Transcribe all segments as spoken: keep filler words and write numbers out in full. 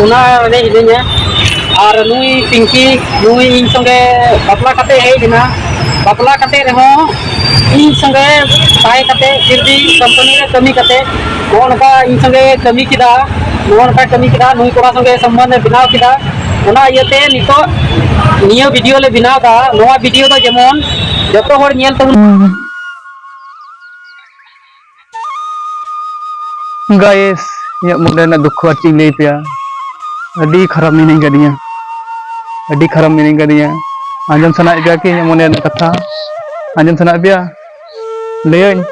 ᱚᱱᱟ ᱨᱮ ᱦᱤᱱᱟᱹᱧᱟ᱾ ᱟᱨ ᱱᱩᱭ ᱯᱤᱝᱠᱤ, ᱱᱩᱭ ᱤᱧ ᱥᱚᱸᱜᱮ ᱵᱟᱯᱞᱟ ᱠᱟᱛᱮ ᱦᱮᱡ ᱞᱮᱱᱟ᱾ ᱵᱟᱯᱞᱟ ᱠᱟᱛᱮ ᱨᱮᱦᱚᱸ ᱤᱧ ᱥᱚᱸᱜᱮ ᱛᱟᱦᱮᱸ ᱠᱟᱛᱮ ᱯᱷᱤᱨ ᱵᱷᱤ ᱠᱳᱢᱯᱟᱱᱤ ᱨᱮ ᱠᱟᱹᱢᱤ ᱠᱟᱛᱮ ᱱᱚᱜᱼᱚ ᱱᱚᱝᱠᱟ ᱤᱧ ᱥᱚᱸᱜᱮ ᱠᱟᱹᱢᱤ ᱠᱮᱫᱟ, ᱱᱚᱜᱼᱚ ᱱᱚᱝᱠᱟ ᱠᱟᱹᱢᱤ ᱠᱮᱫᱟ, ᱱᱩᱭ ᱠᱚᱲᱟ ᱥᱚᱸᱜᱮ ᱥᱚᱢᱵᱚᱱᱫᱷ ᱮ ᱵᱮᱱᱟᱣ ᱠᱮᱫᱟ᱾ ᱚᱱᱟ ᱤᱭᱟᱹᱛᱮ ᱱᱤᱛᱚᱜ ᱱᱤᱭᱟᱹ ᱵᱷᱤᱰᱤᱭᱳ ᱞᱮ ᱵᱮᱱᱟᱣ ᱮᱫᱟ᱾ ᱱᱚᱣᱟ ᱵᱷᱤᱰᱤᱭᱳ ᱫᱚ ᱡᱮᱢᱚᱱ ᱡᱚᱛᱚ ᱦᱚᱲ ᱧᱮᱞ ᱛᱟᱵᱚᱱ᱾ ᱜᱟᱭᱮᱥ, ᱤᱧᱟᱹᱜ ᱢᱚᱱᱮ ᱨᱮᱱᱟᱜ ᱫᱩᱠᱠᱷᱚ ᱟᱨ ᱪᱮᱫ ᱤᱧ ᱞᱟᱹᱭ ᱟᱯᱮᱭᱟ᱾ ᱟᱹᱰᱤ ᱠᱷᱟᱨᱟᱯ ᱢᱤᱱᱟᱹᱧ ᱠᱟᱫᱤᱧᱟ, ᱟᱹᱰᱤ ᱠᱷᱟᱨᱟᱯ ᱢᱤᱱᱟᱹᱧ ᱠᱟᱫᱤᱧᱟ᱾ ᱟᱸᱡᱚᱢ ᱥᱟᱱᱟᱭᱮᱫ ᱯᱮᱭᱟ ᱠᱤ ᱤᱧᱟᱹᱜ ᱢᱚᱱᱮ ᱨᱮᱱᱟᱜ ᱠᱟᱛᱷᱟ? ᱟᱸᱡᱚᱢ ᱥᱟᱱᱟᱭᱮᱫ ᱯᱮᱭᱟ? ᱞᱟᱹᱭᱟᱹᱧ,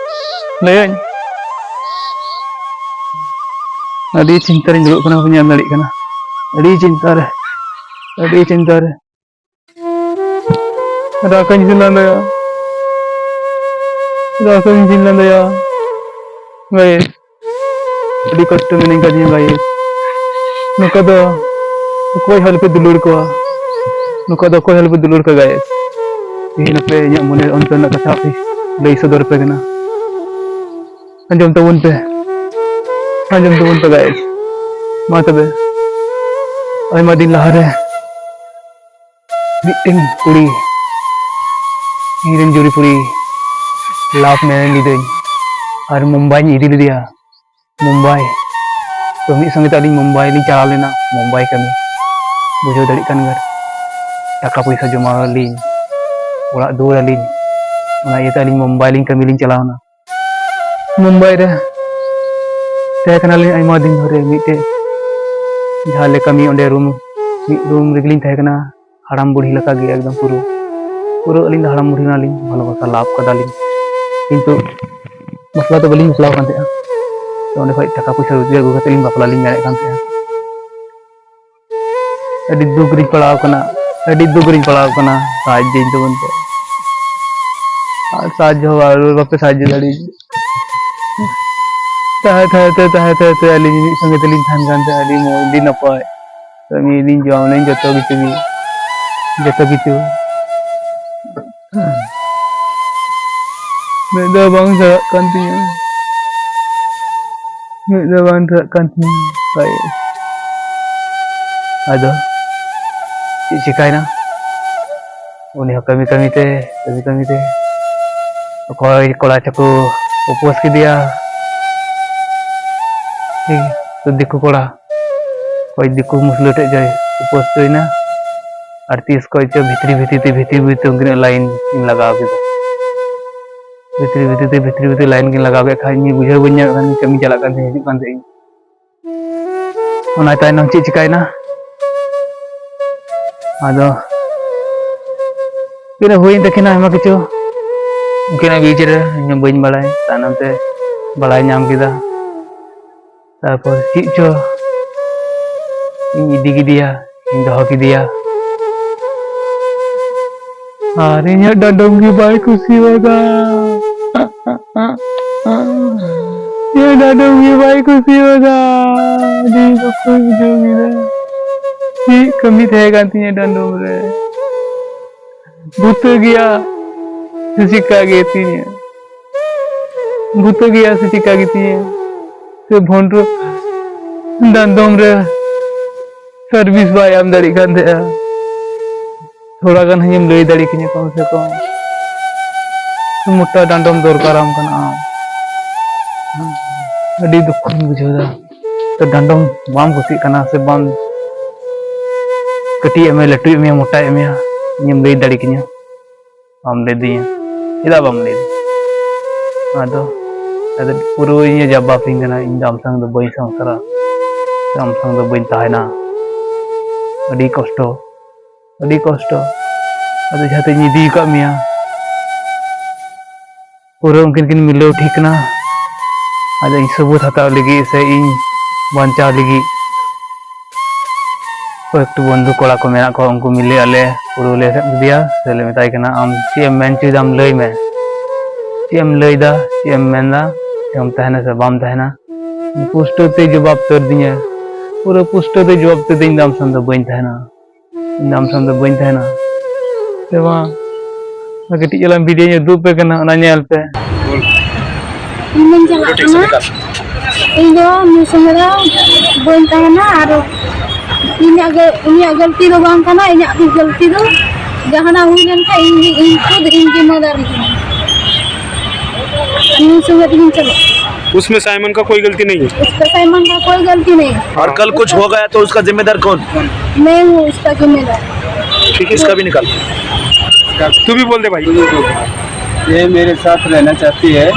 ᱞᱟᱹᱭᱟᱹᱧ᱾ ᱟᱹᱰᱤ ᱪᱤᱱᱛᱟᱹ ᱨᱤᱧ ᱫᱩᱲᱩᱵ ᱠᱟᱱᱟ, ᱵᱟᱹᱧ ᱧᱟᱢ ᱫᱟᱲᱮᱭᱟᱜ ᱠᱟᱱᱟ᱾ ᱟᱹᱰᱤ ᱪᱤᱱᱛᱟᱹ ᱨᱮ, ᱟᱹᱰᱤ ᱪᱤᱱᱛᱟᱹ ᱨᱮ᱾ ᱫᱟᱠᱟᱧ ᱤᱥᱤᱱ ᱞᱟᱸᱫᱟᱭᱟ, ᱫᱟᱠᱟᱧ ᱤᱥᱤᱱ ᱞᱟᱸᱫᱟᱭᱟ᱾ ᱜᱟᱭᱮᱥ, ᱟᱹᱰᱤ ᱠᱚᱥᱴᱚ ᱢᱮᱱᱟᱧ ᱠᱟᱫᱤᱧᱟ ᱜᱟᱭᱮᱥ᱾ ᱱᱚᱝᱠᱟ ᱫᱚ ᱚᱠᱚᱭ ᱦᱚᱸ ᱟᱞᱚᱯᱮ ᱫᱩᱞᱟᱹᱲ ᱠᱚᱣᱟ, ᱱᱚᱝᱠᱟ ᱫᱚ ᱚᱠᱚᱭ ᱦᱚᱸ ᱟᱞᱚᱯᱮ ᱫᱩᱞᱟᱹᱲ ᱠᱚᱣᱟ ᱜᱟᱭᱮᱥ᱾ ᱛᱮᱦᱮᱧ ᱟᱯᱮ ᱤᱧᱟᱹᱜ ᱢᱚᱱᱮ ᱚᱱᱛᱚᱨ ᱨᱮᱱᱟᱜ ᱠᱟᱛᱷᱟ ᱯᱮ ᱞᱟᱹᱭ ᱥᱚᱫᱚᱨ ᱟᱯᱮ ᱠᱟᱱᱟ᱾ ᱟᱸᱡᱚᱢ ᱛᱟᱵᱚᱱ ᱯᱮ, ᱟᱸᱡᱚᱢ ᱛᱟᱵᱚᱱ ᱯᱮ ᱜᱟᱭᱮᱥ᱾ ᱢᱟ ᱛᱚᱵᱮ, ᱟᱭᱢᱟ ᱫᱤᱱ ᱞᱟᱦᱟᱨᱮ ᱢᱤᱫᱴᱮᱱ ᱠᱩᱲᱤ, ᱤᱧᱨᱮᱱ ᱡᱩᱨᱤᱯᱩᱨᱤ, ᱞᱟᱵᱷ ᱢᱮᱨᱮᱡᱽ ᱞᱤᱫᱟᱹᱧ ᱟᱨ ᱢᱩᱢᱵᱟᱭᱤᱧ ᱤᱫᱤ ᱞᱮᱫᱮᱭᱟ᱾ ᱢᱩᱢᱵᱟᱭ᱾ ᱛᱚ, ᱢᱤᱫ ᱥᱚᱸᱜᱮ ᱛᱮ ᱟᱹᱞᱤᱧ ᱢᱩᱢᱵᱟᱭ ᱞᱤᱧ ᱪᱟᱞᱟᱣ ᱞᱮᱱᱟ, ᱢᱩᱢᱵᱟᱭ ᱠᱟᱹᱢᱤ᱾ ᱵᱩᱡᱷᱟᱹᱣ ᱫᱟᱲᱮᱭᱟᱜ ᱠᱟᱱ ᱜᱮᱭᱟ, ᱴᱟᱠᱟ ᱯᱚᱭᱥᱟ ᱡᱚᱢᱟᱣ ᱟᱹᱞᱤᱧ, ᱚᱲᱟᱜ ᱫᱩᱣᱟᱹᱨ ᱟᱹᱞᱤᱧ, ᱚᱱᱟ ᱤᱭᱟᱹᱛᱮ ᱟᱹᱞᱤᱧ ᱢᱩᱢᱵᱟᱭ ᱞᱤᱧ ᱠᱟᱹᱢᱤ ᱞᱤᱧ ᱪᱟᱞᱟᱣ ᱮᱱᱟ᱾ ᱢᱩᱢᱵᱟᱭ ᱨᱮ ᱛᱟᱦᱮᱸ ᱠᱟᱱᱟᱞᱤᱧ ᱟᱭᱢᱟ ᱫᱤᱱ ᱫᱷᱚᱨᱮ, ᱢᱤᱫᱴᱮᱡ ᱡᱟᱦᱟᱸ ᱞᱮ ᱠᱟᱹᱢᱤ, ᱚᱸᱰᱮ ᱨᱩᱢ, ᱢᱤᱫ ᱨᱩᱢ ᱨᱮᱜᱮᱞᱤᱧ ᱛᱟᱦᱮᱸ ᱠᱟᱱᱟ᱾ ᱦᱟᱲᱟᱢ ᱵᱩᱲᱦᱤ ᱞᱮᱠᱟ ᱜᱮ ᱮᱠᱫᱚᱢ ᱯᱩᱨᱟᱹ, ᱯᱩᱨᱟᱹ ᱟᱹᱞᱤᱧ ᱫᱚ ᱦᱟᱲᱟᱢ ᱵᱩᱲᱦᱤ ᱱᱟᱞᱤᱧ, ᱵᱷᱟᱞᱚᱵᱟᱥᱟ ᱞᱟᱵᱷ ᱠᱟᱫᱟᱞᱤᱧ᱾ ᱠᱤᱱᱛᱩ ᱵᱟᱯᱞᱟ ᱫᱚ ᱵᱟᱹᱞᱤᱧ ᱵᱟᱯᱞᱟᱣ ᱠᱟᱱ ᱛᱟᱦᱮᱸᱜᱼᱟ᱾ ᱛᱚ, ᱚᱸᱰᱮ ᱠᱷᱚᱡ ᱴᱟᱠᱟ ᱯᱚᱭᱥᱟ ᱨᱳᱡᱽᱜᱟᱨ ᱟᱹᱜᱩ ᱠᱟᱛᱮ ᱞᱤᱧ ᱵᱟᱯᱞᱟ ᱞᱤᱧ ᱢᱮᱱᱮᱫ ᱠᱟᱱ ᱛᱟᱦᱮᱸᱜᱼᱟ᱾ ᱟᱹᱰᱤ ᱫᱩᱠ ᱨᱤᱧ ᱯᱟᱲᱟᱣ ᱠᱟᱱᱟ, ᱟᱹᱰᱤ ᱫᱩᱠ ᱨᱤᱧ ᱯᱟᱲᱟᱣ ᱠᱟᱱᱟ᱾ ᱥᱟᱦᱟᱡᱽᱡᱚᱧ ᱛᱟᱵᱚᱱ ᱯᱮ᱾ ᱟᱨ ᱥᱟᱦᱟᱡᱽᱡᱚ ᱦᱚᱸ ᱵᱟᱯᱮ ᱥᱟᱦᱟᱡᱽᱡᱚ ᱫᱟᱲᱮᱭᱟᱹᱧ᱾ ᱛᱟᱦᱮᱸ ᱛᱟᱦᱮᱸ ᱛᱮ, ᱛᱟᱦᱮᱸ ᱛᱟᱦᱮᱸ ᱛᱮ ᱟᱹᱞᱤᱧ ᱢᱤᱫ ᱥᱚᱸᱜᱮ ᱛᱮᱞᱤᱧ ᱛᱟᱦᱮᱱ ᱠᱟᱱ ᱛᱟᱦᱮᱸ, ᱟᱹᱰᱤ ᱢᱚᱡᱽ, ᱟᱹᱰᱤ ᱱᱟᱯᱟᱭ᱾ ᱠᱟᱹᱢᱤᱭᱟᱞᱤᱧ, ᱡᱚᱢᱟᱞᱤᱧ, ᱡᱚᱛᱚ ᱠᱤᱪᱷᱩ ᱜᱮ, ᱡᱚᱛᱚ ᱠᱤᱪᱷᱩ᱾ ᱢᱮᱫ ᱫᱚ ᱵᱟᱝ ᱥᱟᱦᱟᱜ ᱠᱟᱱ ᱛᱤᱧᱟᱹ, ᱢᱮᱫ ᱫᱚ ᱵᱟᱝ ᱥᱟᱦᱟᱜ ᱠᱟᱱ ᱛᱤᱧᱟᱹ᱾ ᱵᱟᱭ ᱟᱫᱚ ᱪᱮᱫ ᱪᱤᱠᱟᱭᱱᱟ? ᱩᱱᱤ ᱦᱚᱸ ᱠᱟᱹᱢᱤ ᱠᱟᱹᱢᱤ ᱛᱮ, ᱠᱟᱹᱢᱤ ᱠᱟᱹᱢᱤ ᱛᱮ ᱚᱠᱚᱭ ᱠᱚᱲᱟ ᱪᱚᱠᱚ propose ᱠᱮᱫᱮᱭᱟ᱾ ᱴᱷᱤᱠ, ᱛᱚ ᱫᱤᱠᱩ ᱠᱚᱲᱟ, ᱚᱠᱚᱭ ᱫᱤᱠᱩ ᱢᱩᱥᱞᱟᱹ ᱴᱷᱮᱡ ᱪᱚᱭ propose ᱦᱚᱪᱚᱭᱮᱱᱟ᱾ ᱟᱨ ᱛᱤᱥ ᱠᱷᱚᱡ ᱪᱚ ᱵᱷᱤᱛᱨᱤ ᱵᱷᱤᱛᱨᱤ ᱛᱮ, ᱵᱷᱤᱛᱨᱤ ᱵᱷᱤᱛᱨᱤ ᱛᱮ ᱩᱱᱠᱤᱱᱟᱜ line ᱠᱤᱱ ᱞᱟᱜᱟᱣ ᱠᱮᱫᱟ᱾ ᱵᱷᱤᱛᱨᱤ ᱵᱷᱤᱛᱨᱤ ᱛᱮ, ᱵᱷᱤᱛᱨᱤ ᱵᱷᱤᱛᱨᱤ line ᱠᱤᱱ ᱞᱟᱜᱟᱣ ᱠᱮᱫ ᱠᱷᱟᱡ, ᱤᱧ ᱵᱩᱡᱷᱟᱹᱣ ᱵᱟᱹᱧ ᱧᱟᱢᱮᱫ ᱠᱟᱱ, ᱠᱟᱹᱢᱤ ᱪᱟᱞᱟᱜ ᱠᱟᱱ ᱛᱤᱧ, ᱦᱤᱡᱩᱜ ᱠᱟᱱ ᱛᱤᱧ᱾ ᱚᱱᱟ ᱛᱟᱭᱱᱚᱢ ᱪᱮᱫ ᱪᱤᱠᱟᱭᱱᱟ? ᱟᱫᱚ ᱩᱱᱠᱤᱱᱟᱜ ᱦᱩᱭᱮᱱ ᱛᱟᱹᱠᱤᱱᱟ ᱟᱭᱢᱟ ᱠᱤᱪᱷᱩ᱾ ᱩᱱᱠᱤᱱᱟᱜ ᱵᱤᱪ ᱨᱮ ᱤᱧ ᱦᱚᱸ ᱵᱟᱹᱧ ᱵᱟᱲᱟᱭ, ᱛᱟᱭᱱᱚᱢ ᱛᱮ ᱵᱟᱲᱟᱭ ᱧᱟᱢ ᱠᱮᱫᱟ᱾ ᱛᱟᱨᱯᱚᱨ ᱪᱮᱫ ᱪᱚ ᱤᱧ ᱤᱫᱤ ᱠᱮᱫᱮᱭᱟ, ᱤᱧ ᱫᱚᱦᱚ ᱠᱮᱫᱮᱭᱟ᱾ ᱟᱨ ᱤᱧᱟᱹᱜ ᱰᱟᱸᱰᱚᱢ ᱜᱮ ᱵᱟᱭ ᱠᱩᱥᱤᱭᱟᱫᱟ᱾ ᱤᱧᱟᱹᱜ ᱰᱟᱸᱰᱚᱢ ᱜᱮ ᱵᱟᱭ ᱠᱩᱥᱤᱭᱟᱫᱟ᱾ ᱟᱹᱰᱤ ᱫᱩᱠᱷᱚᱧ ᱵᱩᱡᱷᱟᱹᱣ ᱠᱮᱫᱟ᱾ ᱪᱮᱫ ᱠᱟᱹᱢᱤ ᱛᱟᱦᱮᱸ ᱠᱟᱱ ᱛᱤᱧᱟᱹ ᱰᱟᱸᱰᱚᱢ ᱨᱮ? ᱵᱩᱛᱟᱹ ᱜᱮᱭᱟ ᱥᱮ ᱪᱮᱠᱟ ᱜᱮᱛᱤᱧᱟ? ᱵᱩᱛᱟᱹ ᱜᱮᱭᱟ ᱥᱮ ᱪᱮᱠᱟ ᱜᱮᱛᱤᱧᱟ? ᱥᱮ ᱵᱷᱚᱱᱰᱨᱚ ᱰᱟᱸᱰᱚᱢ ᱨᱮ service ᱵᱟᱭ ᱮᱢ ᱫᱟᱲᱮᱭᱟᱜ ᱠᱟᱱ ᱛᱟᱦᱮᱸᱜᱼᱟ? ᱛᱷᱚᱲᱟ ᱜᱟᱱ ᱦᱚᱸᱧ ᱞᱟᱹᱭ ᱫᱟᱲᱮ ᱠᱤᱧᱟ ᱠᱚᱢ ᱥᱮ ᱠᱚᱢ᱾ ᱢᱚᱴᱟ ᱰᱟᱸᱰᱚᱢ ᱫᱚᱨᱠᱟᱨᱟᱢ ᱠᱟᱱᱟ ᱟᱢ᱾ ᱟᱹᱰᱤ ᱫᱩᱠᱷᱚᱧ ᱵᱩᱡᱷᱟᱹᱣ ᱫᱟ᱾ ᱛᱚ ᱰᱟᱸᱰᱚᱢ ᱵᱟᱢ ᱠᱩᱥᱤᱜ ᱠᱟᱱᱟ ᱥᱮ ᱵᱟᱢ ᱠᱟᱹᱴᱤᱡ ᱮᱢ ᱞᱟᱹᱴᱩᱭᱮᱫ ᱢᱮᱭᱟ, ᱢᱚᱴᱟᱭᱮᱫ ᱢᱮᱭᱟ, ᱤᱧᱮᱢ ᱞᱟᱹᱭ ᱫᱟᱲᱮ ᱠᱤᱧᱟ? ᱵᱟᱢ ᱞᱟᱹᱭ ᱫᱤᱧᱟ, ᱪᱮᱫᱟᱜ ᱵᱟᱢ ᱞᱟᱹᱭ ᱫᱤᱧᱟ? ᱟᱫᱚ ᱟᱫᱚ ᱯᱩᱨᱟᱹ ᱤᱧᱮ ᱡᱟᱵᱟᱯᱤᱧ ᱠᱟᱱᱟ, ᱤᱧ ᱫᱚ ᱟᱢ ᱥᱟᱝ ᱫᱚ ᱵᱟᱹᱧ ᱥᱚᱝᱥᱟᱨᱟ, ᱥᱮ ᱟᱢ ᱥᱟᱝ ᱫᱚ ᱵᱟᱹᱧ ᱛᱟᱦᱮᱱᱟ᱾ ᱟᱹᱰᱤ ᱠᱚᱥᱴᱚ, ᱟᱹᱰᱤ ᱠᱚᱥᱴᱚ᱾ ᱟᱫᱚ ᱡᱟᱦᱟᱸ ᱛᱮᱧ ᱤᱫᱤ ᱟᱠᱟᱫ ᱢᱮᱭᱟ, ᱯᱩᱨᱟᱹ ᱩᱱᱠᱤᱱ ᱠᱤᱱ ᱢᱤᱞᱟᱹᱣ ᱴᱷᱤᱠ ᱠᱟᱱᱟ᱾ ᱟᱫᱚ ᱤᱧ ᱥᱟᱹᱵᱩᱛ ᱦᱟᱛᱟᱣ ᱞᱟᱹᱜᱤᱫ ᱥᱮ ᱤᱧ ᱵᱟᱧᱪᱟᱣ ᱞᱟᱹᱜᱤᱫ ᱠᱚᱭᱮᱠᱴᱤ ᱵᱚᱱᱫᱷᱩ ᱠᱚᱲᱟ ᱠᱚ ᱢᱮᱱᱟᱜ ᱠᱚᱣᱟ, ᱩᱱᱠᱩ ᱢᱤᱞᱮ ᱟᱞᱮ ᱯᱩᱨᱟᱹ ᱞᱮ ᱥᱮᱫ ᱠᱮᱫᱮᱭᱟ᱾ ᱥᱮ ᱞᱮ ᱢᱮᱛᱟᱭ ᱠᱟᱱᱟ, "ᱟᱢ ᱪᱮᱫ ᱮᱢ ᱢᱮᱱ ᱦᱚᱪᱚᱭᱮᱫᱟᱢ ᱞᱟᱹᱭ ᱢᱮ, ᱪᱮᱫ ᱮᱢ ᱞᱟᱹᱭᱫᱟ, ᱪᱮᱫ ᱮᱢ ᱢᱮᱱᱫᱟ, ᱪᱮᱫ ᱮᱢ ᱛᱟᱦᱮᱱᱟ ᱥᱮ ᱵᱟᱢ ᱛᱟᱦᱮᱱᱟ?" ᱯᱩᱥᱴᱟᱹᱣ ᱛᱮ ᱡᱚᱵᱟᱵ ᱩᱛᱟᱹᱨ ᱫᱤᱧᱟ, ᱯᱩᱨᱟᱹ ᱯᱩᱥᱴᱟᱹᱣ ᱛᱮ ᱡᱚᱵᱟᱵ ᱩᱛᱟᱹᱨ ᱫᱤᱧ, "ᱫᱚ ᱟᱢ ᱥᱟᱶ ᱫᱚ ᱵᱟᱹᱧ ᱛᱟᱦᱮᱱᱟ, ᱤᱧ ᱫᱚ ᱟᱢ ᱥᱟᱶ ᱫᱚ ᱵᱟᱹᱧ ᱛᱟᱦᱮᱱᱟ, ᱥᱮ ᱵᱟᱝ?" ᱚᱱᱟ ᱠᱟᱹᱴᱤᱡ ᱪᱟᱞᱟᱝ video ᱧ ᱩᱫᱩᱜ ᱟᱯᱮ ᱠᱟᱱᱟ, ᱚᱱᱟ ᱧᱮᱞ ᱯᱮ᱾ ᱤᱧ ᱫᱚᱧ ᱪᱟᱞᱟᱜ ᱠᱟᱱᱟ᱾ ᱤᱧ ᱫᱚ ᱱᱩᱭ ᱥᱚᱸᱜᱮ ᱫᱚ ᱵᱟᱹᱧ ᱛᱟᱦᱮᱱᱟ ᱟᱨ ᱤᱧᱟᱹᱜ ᱜᱮ, ᱩᱱᱤᱭᱟᱜ ᱜᱟᱹᱞᱛᱤ ᱫᱚ ᱵᱟᱝ ᱠᱟᱱᱟ, ᱤᱧᱟᱹᱜ ᱜᱮ ᱜᱟᱹᱞᱛᱤ ᱫᱚ᱾ ᱡᱟᱦᱟᱱᱟᱜ ᱦᱩᱭ ᱞᱮᱱᱠᱷᱟᱱ ᱤᱧ ᱜᱮ, ᱤᱧ ᱠᱷᱩᱫ ᱤᱧ ᱡᱤᱢᱢᱮᱫᱟᱨ ᱠᱟᱱᱟ᱾ ᱩᱱᱤ ᱥᱚᱸᱜᱮ ᱛᱮᱜᱤᱧ ᱪᱟᱞᱟᱜᱼᱟ᱾ उसमें साइमन का कोई गलती नहीं है। उसका साइमन का कोई गलती नहीं है। और कल कुछ हो गया तो उसका जिम्मेदार कौन? मैं हूँ उसका जिम्मेदार। ठीक है, इसका भी निकाल। तू भी बोल दे भाई। ये मेरे साथ रहना चाहती है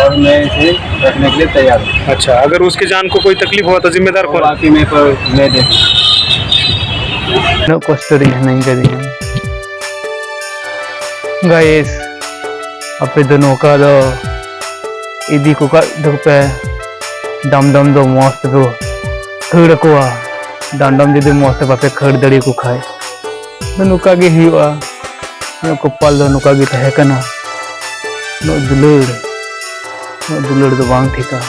और मैं इसे रखने के लिए तैयार हूँ। अच्छा, अगर उसके जान को कोई तकलीफ हुआ तो जिम्मेदार कौन? बाकी मेरे पर ले दे। ᱩᱱᱟᱹᱜ ᱠᱚᱥᱴᱚ ᱨᱤᱧ ᱦᱤᱱᱟᱹᱧ ᱠᱟᱫᱤᱧᱟ᱾ ᱜᱟᱭᱮᱥ, ᱟᱯᱮ ᱫᱚ ᱱᱚᱝᱠᱟ ᱫᱚ ᱤᱫᱤ ᱠᱚ ᱠᱷᱟᱡ ᱫᱚᱯᱮ ᱰᱟᱢᱰᱚᱢ ᱫᱚ ᱢᱚᱸᱡᱽ ᱛᱮᱫᱚ ᱠᱷᱟᱹᱲ ᱟᱠᱚᱣᱟ᱾ ᱰᱟᱢᱰᱚᱢ ᱡᱩᱫᱤ ᱢᱚᱸᱡᱽ ᱛᱮ ᱵᱟᱯᱮ ᱠᱷᱟᱹᱲ ᱫᱟᱲᱮᱭᱟᱠᱚ ᱠᱷᱟᱡ ᱫᱚ ᱱᱚᱝᱠᱟ ᱜᱮ ᱦᱩᱭᱩᱜᱼᱟ᱾ ᱤᱧᱟᱹᱜ ᱠᱚᱯᱟᱞ ᱫᱚ ᱱᱚᱝᱠᱟ ᱜᱮ ᱛᱟᱦᱮᱸ ᱠᱟᱱᱟ᱾ ᱩᱱᱟᱹᱜ ᱫᱩᱞᱟᱹᱲ, ᱩᱱᱟᱹᱜ ᱫᱩᱞᱟᱹᱲ ᱫᱚ ᱵᱟᱝ ᱴᱷᱤᱠᱟ᱾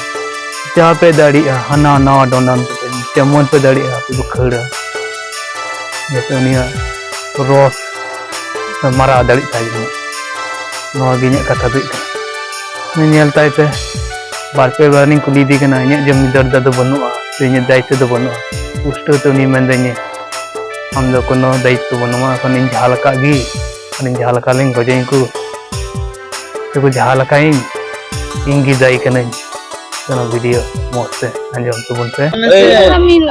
ᱡᱟᱦᱟᱸ ᱯᱮ ᱫᱟᱲᱮᱭᱟᱜᱼᱟ, ᱦᱟᱱᱟ ᱱᱟᱣᱟ ᱰᱚᱸᱰᱟᱱ ᱠᱚᱯᱮ ᱡᱮᱢᱚᱱ ᱯᱮ ᱫᱟᱲᱮᱭᱟᱜᱼᱟ, ᱟᱯᱮ ᱯᱮ ᱠᱷᱟᱹᱲᱟ᱾ ᱡᱟᱛᱮ ᱩᱱᱤᱭᱟᱜ ᱨᱚᱥ ᱯᱮ ᱢᱟᱨᱟᱣ ᱫᱟᱲᱮᱜ ᱛᱟᱭ ᱡᱮᱱᱚ᱾ ᱱᱚᱣᱟ ᱜᱮ ᱤᱧᱟᱹᱜ ᱠᱟᱛᱷᱟ ᱫᱚ ᱦᱩᱭᱩᱜ ᱠᱟᱱᱟ᱾ ᱩᱱᱤ ᱧᱮᱞ ᱛᱟᱭ ᱯᱮ, ᱵᱟᱨ ᱯᱮ ᱵᱟᱨ ᱤᱧ ᱠᱩᱞᱤᱭᱮᱫᱮ ᱠᱟᱱᱟ, ᱤᱧᱟᱹᱜ ᱡᱚᱢᱤᱫᱟᱨ ᱫᱚ ᱟᱫᱚ ᱵᱟᱹᱱᱩᱜᱼᱟ, ᱥᱮ ᱤᱧᱟᱹᱜ ᱫᱟᱭᱤᱛᱛᱚ ᱫᱚ ᱵᱟᱹᱱᱩᱜᱼᱟ᱾ ᱯᱩᱥᱴᱟᱹᱣ ᱛᱮ ᱩᱱᱤ ᱢᱮᱱᱫᱟᱹᱧ, ᱟᱢ ᱫᱚ ᱠᱳᱱᱳ ᱫᱟᱭᱤᱛᱛᱚ ᱵᱟᱹᱱᱩᱜᱼᱟ, ᱮᱠᱷᱚᱱ ᱤᱧ ᱡᱟᱦᱟᱸ ᱞᱮᱠᱟ ᱜᱮ, ᱮᱠᱷᱚᱱ ᱤᱧ ᱡᱟᱦᱟᱸ ᱞᱮᱠᱟ ᱞᱤᱧ ᱜᱚᱡᱮᱧ ᱠᱚ, ᱥᱮᱠᱚ ᱡᱟᱦᱟᱸ ᱞᱮᱠᱟᱭᱤᱧ, ᱤᱧ ᱜᱮ ᱫᱟᱭᱤ ᱠᱟᱹᱱᱟᱹᱧ᱾ ᱠᱳᱱᱳ ᱵᱷᱤᱰᱤᱭᱳ ᱢᱚᱡᱽ ᱛᱮ ᱟᱸᱡᱚᱢ ᱛᱟᱵᱚᱱ ᱯᱮ᱾ ᱟᱢᱤᱱ᱾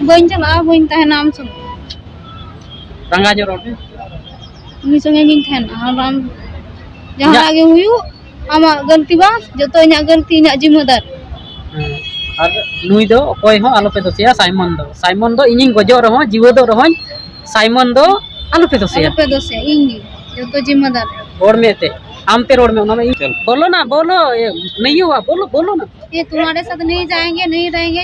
ᱵᱟᱹᱧ ᱪᱟᱞᱟᱜᱼᱟ, ᱵᱟᱹᱧ ᱛᱟᱦᱮᱱᱟ ᱟᱢ ᱥᱚᱸᱜᱮ᱾ ᱨᱟᱸᱜᱟᱣ ᱧᱚᱜ ᱨᱚᱲ ᱢᱮ᱾ ᱩᱱᱤ ᱥᱚᱸᱜᱮ ᱜᱤᱧ ᱛᱟᱦᱮᱱᱟ, ᱟᱨ ᱟᱢ ᱡᱟᱦᱟᱱᱟᱜ ᱜᱮ ᱦᱩᱭᱩᱜ, ᱟᱢᱟᱜ ᱜᱟᱹᱞᱛᱤ ᱵᱟᱝ, ᱡᱚᱛᱚ ᱤᱧᱟᱹᱜ ᱜᱟᱹᱞᱛᱤ, ᱤᱧᱟᱹᱜ ᱡᱤᱢᱢᱮᱫᱟᱨ᱾ ᱦᱮᱸ᱾ ᱟᱨ ᱱᱩᱭ ᱫᱚ ᱚᱠᱚᱭ ᱦᱚᱸ ᱟᱞᱚᱯᱮ ᱫᱳᱥᱮᱭᱟ, ᱥᱟᱭᱢᱚᱱ ᱫᱚ᱾ ᱥᱟᱭᱢᱚᱱ ᱫᱚ ᱤᱧᱤᱧ ᱜᱚᱡᱚᱜ ᱨᱮᱦᱚᱸ, ᱡᱤᱣᱮᱫᱚᱜ ᱨᱮᱦᱚᱸᱧ, ᱥᱟᱭᱢᱚᱱ ᱫᱚ ᱟᱞᱚᱯᱮ ᱫᱳᱥᱮᱭᱟ᱾ ᱟᱞᱚᱯᱮ ᱫᱳᱥᱮᱭᱟ, ᱤᱧ ᱜᱮ ᱡᱚᱛᱚ ᱡᱤᱢᱢᱮᱫᱟᱨ᱾ ᱨᱚᱲ ᱢᱮ ᱮᱱᱛᱮ, ᱟᱢ ᱛᱮ ᱨᱚᱲ ᱢᱮ, ᱚᱱᱟ ᱢᱟ ᱤᱧ᱾ ᱪᱚᱞ᱾ ᱵᱚᱞᱚ ᱱᱟ, ᱵᱚᱞᱚ, ᱮ, ᱱᱟᱹᱭᱩᱣᱟ, ᱵᱚᱞᱚ, ᱵᱚᱞᱚ ᱱᱟ᱾ ये तुम्हारे साथ नहीं जाएंगे, नहीं रहेंगे,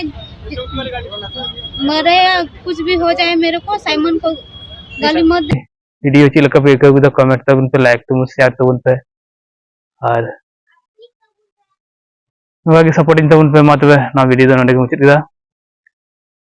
मरे या कुछ भी हो जाए मेरे को, साइमन को गाली मत दे। ᱵᱷᱤᱰᱤᱭᱳ ᱪᱮᱫ ᱞᱮᱠᱟ ᱯᱮ ᱟᱹᱭᱠᱟᱹᱣ ᱠᱮᱫᱟ, ᱠᱚᱢᱮᱱᱴ ᱛᱟᱵᱚᱱ ᱯᱮ, ᱞᱟᱭᱤᱠ ᱛᱟᱵᱚᱱ, ᱥᱮᱭᱟᱨ ᱛᱟᱵᱚᱱ ᱯᱮ᱾ ᱟᱨ ᱱᱚᱝᱠᱟ ᱜᱮ ᱥᱟᱯᱳᱨᱴᱤᱝ ᱛᱟᱵᱚᱱ ᱯᱮ᱾ ᱢᱟ ᱛᱚᱵᱮ, ᱱᱚᱣᱟ ᱵᱷᱤᱰᱤᱭᱳ ᱫᱚ ᱱᱚᱰᱮ ᱜᱮ ᱢᱩᱪᱟᱹᱫ ᱠᱮᱫᱟ᱾